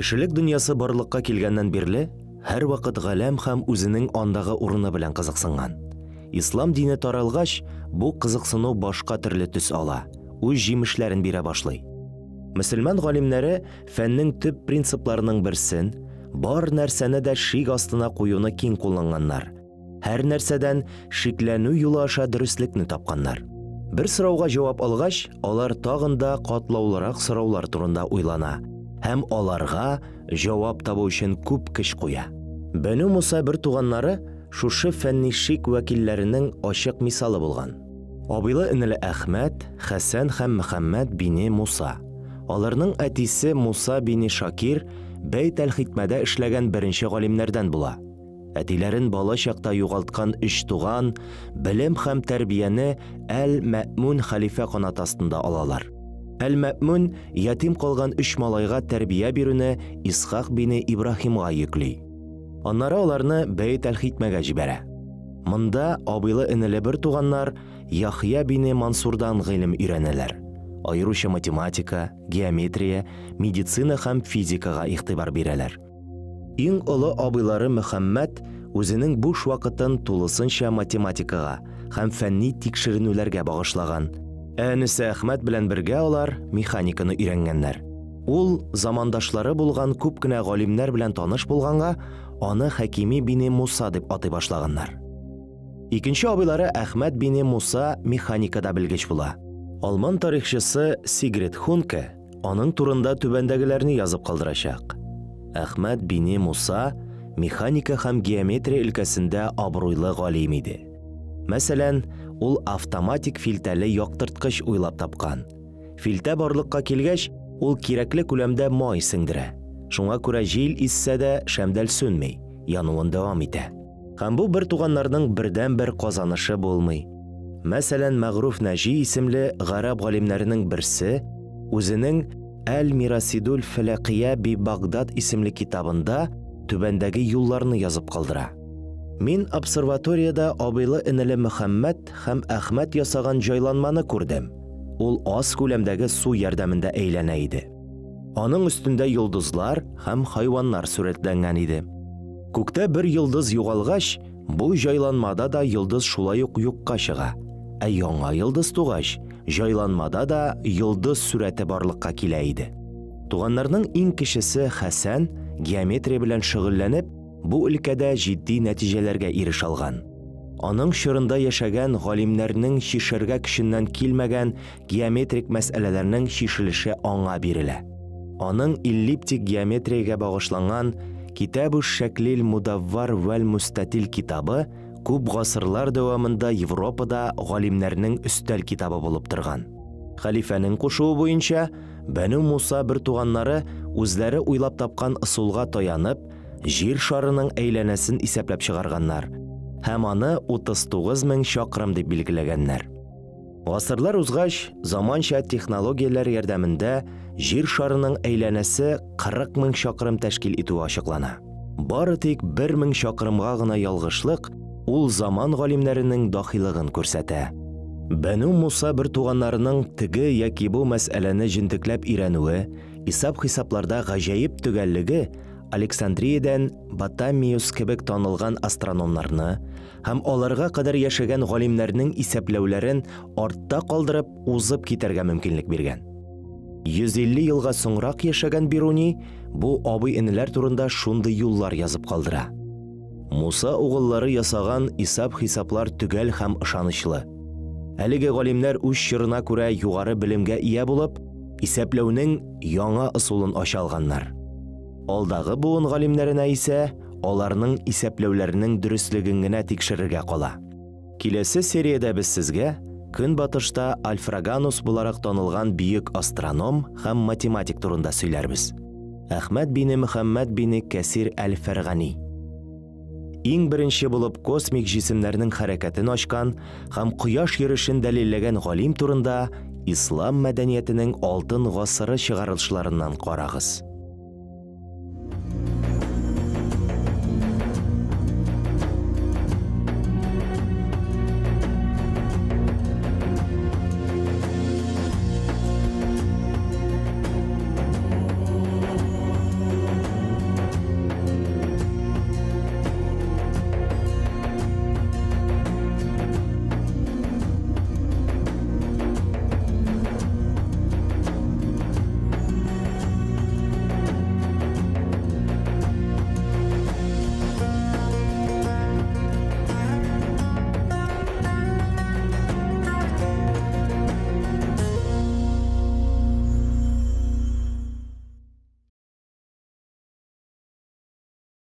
Кешелек дөньясы барлыкка килгәннән бирле һәрвакыт галәм һәм үзенең андагы урыны белән кызыксынган. Ислам дине таралгач, бу кызыксыну башка төрле төс ала, үз җимешләрен бирә башлый. Мөселман галимнәре фәннең төп принципларының берсен, бар нәрсәне дә шик астына куюны киң кулланганнар. Һәр нәрсәдән шикләнү юлы аша дөреслекне тапканнар. Бер сорауга җавап алгач, алар тагын да катлаулырак сораулар турында уйлана һәм аларга җавап табу өчен күп көч куя. Бәнү Муса бер туганнары шушы фәнни шик вәкилләренең ачык мисалы булган. Абыйлы-энеле Әхмәт, Хәсән һәм Мөхәммәд бине Муса. Аларның әтисе Муса бине Шакир Бәйт әл-Хикмәдә эшләгән беренче галимнәрдән була. Әтиләрен бала чакта югалткан өч туган белем һәм тәрбияне Әл-Мәэмүн хәлифә канаты астында алалар. Әл-Мәэмүн ятим калган өч малайга тәрбия бирүне Исхак бине Ибраһимга йөкли. Аннары аларны Бәйт әл-Хикмәгә җибәрә. Монда абыйлы-энеле бер туганнар Яхъя бине Мансурдан гыйлем өйрәнәләр. Аеруча математика, геометрия, медицина һәм физикага игътибар бирәләр. Иң олы абыйлары Мөхәммәд үзенең буш вакытын тулысынча математикага һәм фәнни тикшеренүләргә багышлаган. Ә энесе Әхмәт белән бергә алар механиканы өйрәнгәннәр. Ул замандашлары булган күп кенә галимнәр белән таныш булганга, аны Хәкими бине Муса дип атый башлаганнар. Икенче абыйлары Әхмәт бине Муса механикада белгеч була. Алман тарихчысы Сигрид Хунке аның турында түбәндәгеләрне язып калдырачак. Әхмәт бине Муса механика һәм геометрия өлкәсендә абруйлы галим иде. Мәсәлән, ул автоматик филтәле яктырткыч уйлап тапкан. Филтә барлыкка килгәч, ул кирәкле күләмдә май сеңдерә. Шуңа күрә җил иссә дә шәмдәл сүнми, януын дәвам итә. Һәм бу бер туганнарның бердәнбер казанышы булмый. Мәсәлән, Мәгъруф Нәҗи исемле гарәп галимнәренең берсе үзенең Әл-Мирасидул Фәләкия би Багдад исемле китабында түбәндәге юлларны язып калдыра. Мин обсерваториядә абыйлы-энеле Мөхәммәд һәм Әхмәд ясаган җайланманы күрдем. Ул аз күләмдәге су ярдәмендә әйләнә иде. Аның өстендә йолдызлар һәм хайваннар сурәтләнгән иде. Күктә бер йолдыз югалгач, бу җайланмада да йолдыз шулай ук юкка чыга. Ә яңа йолдыз тугач, җайланмада да йолдыз сурәте барлыкка килә иде. Туганнарның иң кечесе Хәсән геометрия белән шөгыльләнеп, бу өлкәдә җитди нәтиҗәләргә ирешә алган. Аның чорында яшәгән галимнәрнең чишәргә көченнән килмәгән геометрик мәсьәләләрнең чишелеше аңа бирелә. Аның эллиптик геометриягә багышланган Китабуш шәклил мудаввар вәл мустатил китабы күп гасырлар дәвамында Европада галимнәрнең өстәл китабы булып торган. Хәлифәнең кушуы буенча, Бәнү Муса бер туганнары үзләре уйлап тапкан ысулга таянып, Җир шарының әйләнәсен исәпләп чыгарганнар һәм аны 39 мең чакрым дип билгеләгәннәр. Гасырлар узгач, заманча технологияләр ярдәмендә Җир шарының әйләнәсе 40 мең чакрым тәшкил итүе ачыклана. Бары тик 1 мең чакрымга гына ялгышлык ул заман галимнәренең дахилыгын күрсәтә. Бәнү Муса бер туганнарының теге яки бу мәсьәләне җентекләп өйрәнүе, исап-хисапларда гаҗәеп төгәллеге Александриядән Батамиус кебек танылган астрономнарны һәм аларга кадәр яшәгән галимнәрнең исәпләүләрен артта калдырып узып китәргә мөмкинлек биргән. 150 елга соңрак яшәгән Бируни бу абый-энеләр турында шундый юллар язып калдыра. Муса угыллары ясаган исап-хисаплар төгәл һәм ышанычлы. Әлеге галимнәр үз чорына күрә югары белемгә ия булып, исәпләүнең яңа ысулын ача алганнар. Алдагы буын галимнәренә исә аларның исәпләүләренең дөреслеген генә тикшерергә кала. Киләсе сериядә без сезгә Көнбатышта Альфраганус буларак танылган бөек астроном һәм математик турында сөйләрбез. Әхмәд бине Мөхәммәд бине Кәсир әл-Фәргани. Иң беренче булып космик җисемнәрнең хәрәкәтен ачкан һәм кояш йөрешен дәлилләгән галим турында Ислам мәдәниятенең алтын гасыры чыгарылышларыннан карагыз.